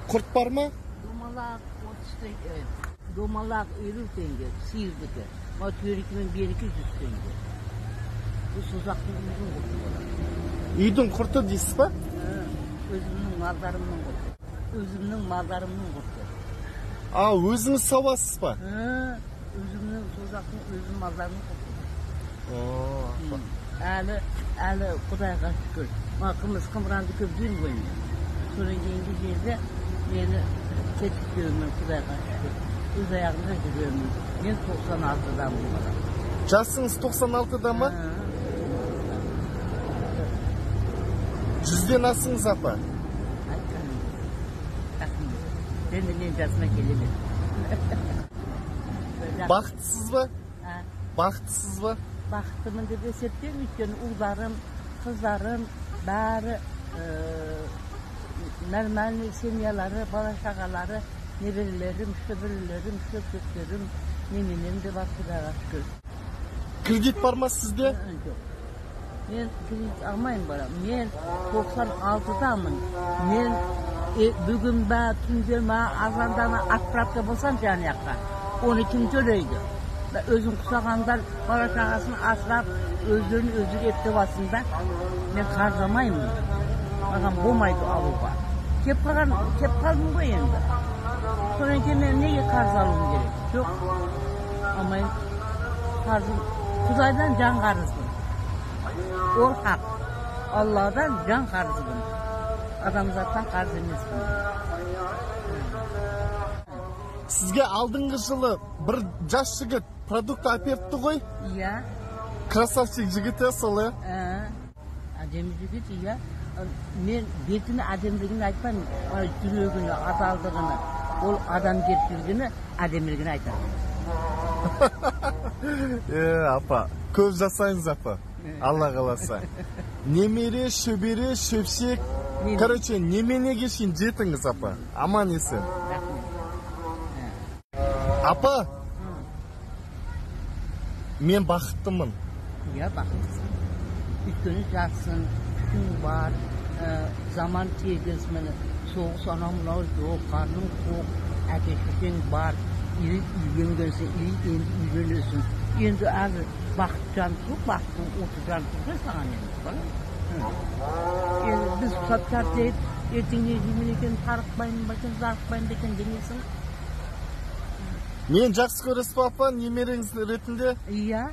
Құрт бар ма? Домалақ 30 теңге, домалақ 50 теңге, сиырдікі. Мына түйенікі мен берікі 100 теңге. Бұл Созақтың үйдің құрты болады. Үйдің құрты дейсіз ба? Өзімнің малдарымның құрты. Өзімнің малдарымның құрты. А, өзіңіз сауасыз ба? Өзімнің Созақтың өзім малдарымның құрты. Әлі Құдайға шүкір. Мына қымыз қымыранды көп жеймін ғой мен. Содан кейінгі жерде мені кетіп жүрмін, Құдайға шүкір. Өз аяғымда жүремін. Мен 96-дамын бала. Жасыңыз 96-да ма? 100-ден асыңыз, апа. Айтқаным. Рахмет. Енді мен жасыма келе бердім. Бақыттысыз ба? Бақыттысыз ба? Бақыттымын деп есептеймін, өйткені ұлдарым, қыздарым бәрі нормальный семьялары, бала шағалары, немерелерім, шөберелерім, шөпшектерім, неменем де бар, Құдайға шүкір. Кредит бар ма сізде? Жоқ. Мен кредит алмаймын, балам. Мен 96-дамын. Мен бүгін ба, түнде ма, азанда ма отправка болсам жан жаққа, оны кім төлейді? Өзім құсағандар бала шағасын асырап, өздерін өздері ептеп алсын да, мен қарыз алмаймын. Маған болмайды алуға. Кеп қалдым ғой енді. Содан кейін мен неге қарыз алуым керек? Жоқ, алмаймын. Қарызым, Құдайдан жан қарызбын. Ол хақ. Алладан жан қарызбын. Адамзаттан қарыз емеспін. Сізге алдыңғы жылы бір жас жігіт продукт әперіпті ғой? Иә. Красавчик жігіт сол, ә? Әдемі жігіт, иә. Мен бетіне әдемілігін айтпаймын, жүрегіне, адалдығını, ол адамгершілігini, әдемілігін айтамын. Апа, көп жасаңыз, апа. Алла қаласа. Немере, шөбере, шөпшек. Короче, неменеге шейін жетіңіз, апа. Аман есен. Апа, мен бақыттымын. Иә, бақыттысың. Өйткені жассың, күшің бар, заман тегіс, міне, соғыс анау мынау жоқ, қарның тоқ, әке шешең бар, или үйленгенсің, или енді үйленесің. Енді әлі бақыт жанып тұр, бақыттың оты жанып тұр ғой саған енді, балам. Енді біз ұқсап тартайық, ертең не жеймін екен, тарықпаймын ба екен, зарықпаймын ба екен демейсің. Мен жақсы көресіз бе, апа, немереңіз ретінде? Иә.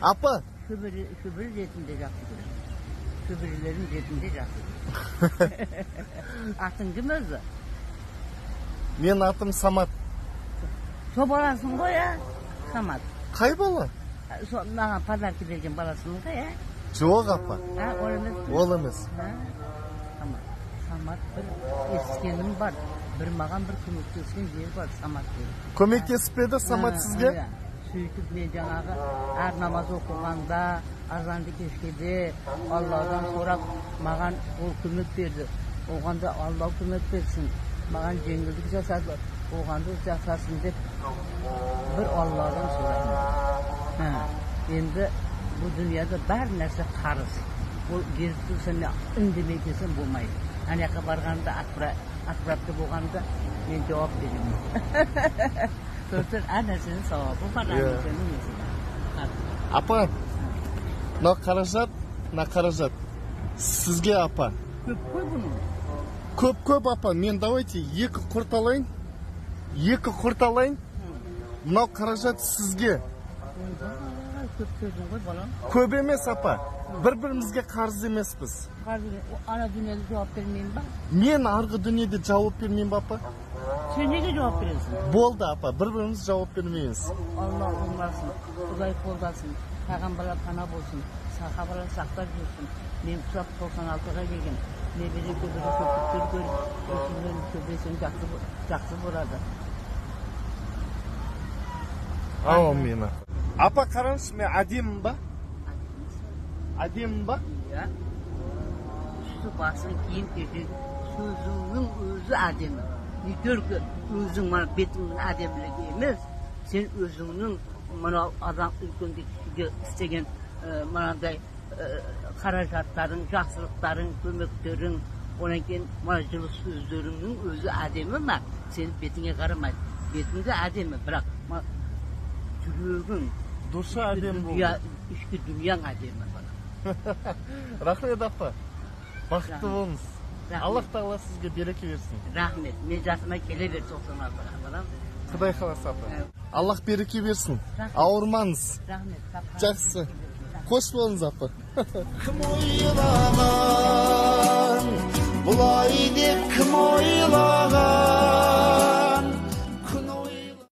Апа? Шөбере ретінде жақсы көремін. Шөберелерім ретінде жақсы көремін. Атың кім өзі? Мен атым Самат. Со баласың ғой, ә? Самат. Қай бала? Со маған подарка берген баласың ғой, ә? Жоқ, апа. Ол емес пе? Ол емес. Самат. Самат бір ескенім бар. Бір маған бір көмектескен жер бар, Самат деген. Көмектесіп пе еді Самат сізге? Иә. Сөйтіп мен жаңағы әр намаз оқығанда, азанды кешкеде Алладан сұрап, маған ол көмек берді. Оған да Алла көмек берсін, маған жеңілдік жасады, оған да жасасын деп бір Алладан сұраймын. Енді бұл дүнияда бар нәрсе қарыз. Ол беріп тұрса, мен үндемей келсем болмайды. Ана жаққа барғанда, отправка болғанда мен жауап беремін. Сондықтан әр нәрсенің сауабы бар, әр нәрсенің несі бар. Апа, мына қаражат, мына қаражат сізге, апа. Көп қой бұның. Көп, көп, апа. Мен давайте екі құрт алайын. Екі құрт алайын. Мынау қаражат сізге. Ойбай, көп сөзің ғой, балам. Көп емес, апа. Бір-бірімізге қарыз емеспіз. Қарыз емес. Ана дүниеде жауап бермеймін ба? Мен арғы дүниеде жауап бермеймін ба, апа? Сен неге жауап бересің? Болды, апа, бір-біріміз жауап бермейміз. Алла оңласын, Құдай қолдасын, пайғамбарлар пана болсын, сахабалар сақтап жүрсін. Мен құсап 96-ға келгем. Немере көбірек көптер көріп, өсімнен көбейсем жақсы болады. Аумин. Апа, қараңызшы, мен әдемімін ба? Әдемімін ба? Иә. Үсті басың, киім кешек, сөзіңнің өзі әдемі. Не только өзің мына бетіңнің әдемілігі емес, сен өзіңнің мынау адам үлкенге кішіге істеген мынандай қаражаттарың, жақсылықтарың, көмектерің, Одан кейін мына жылы сөздеріңнің өзі әдемі ма? Сен бетіңе қарамайды. Бетің де әдемі, бірақ мына жүрегің, Душа әдемі болды. Ішкі дүнияң әдемі, балам. Рахмет, апа. Бақытты Рахмет. болыңыз. Рахмет. Аллах тағала сізге береке берсін. Рахмет. Мен жасыма келе бер 96-ға, балам. Құдай қаласа, апа. Аллах береке берсін. Рахмет. Ауырмаңыз. Рахмет. Тапқан- Жақсы. Қош болыңыз, апа. Кім ойлаған бұлай деп, кім ойлаған?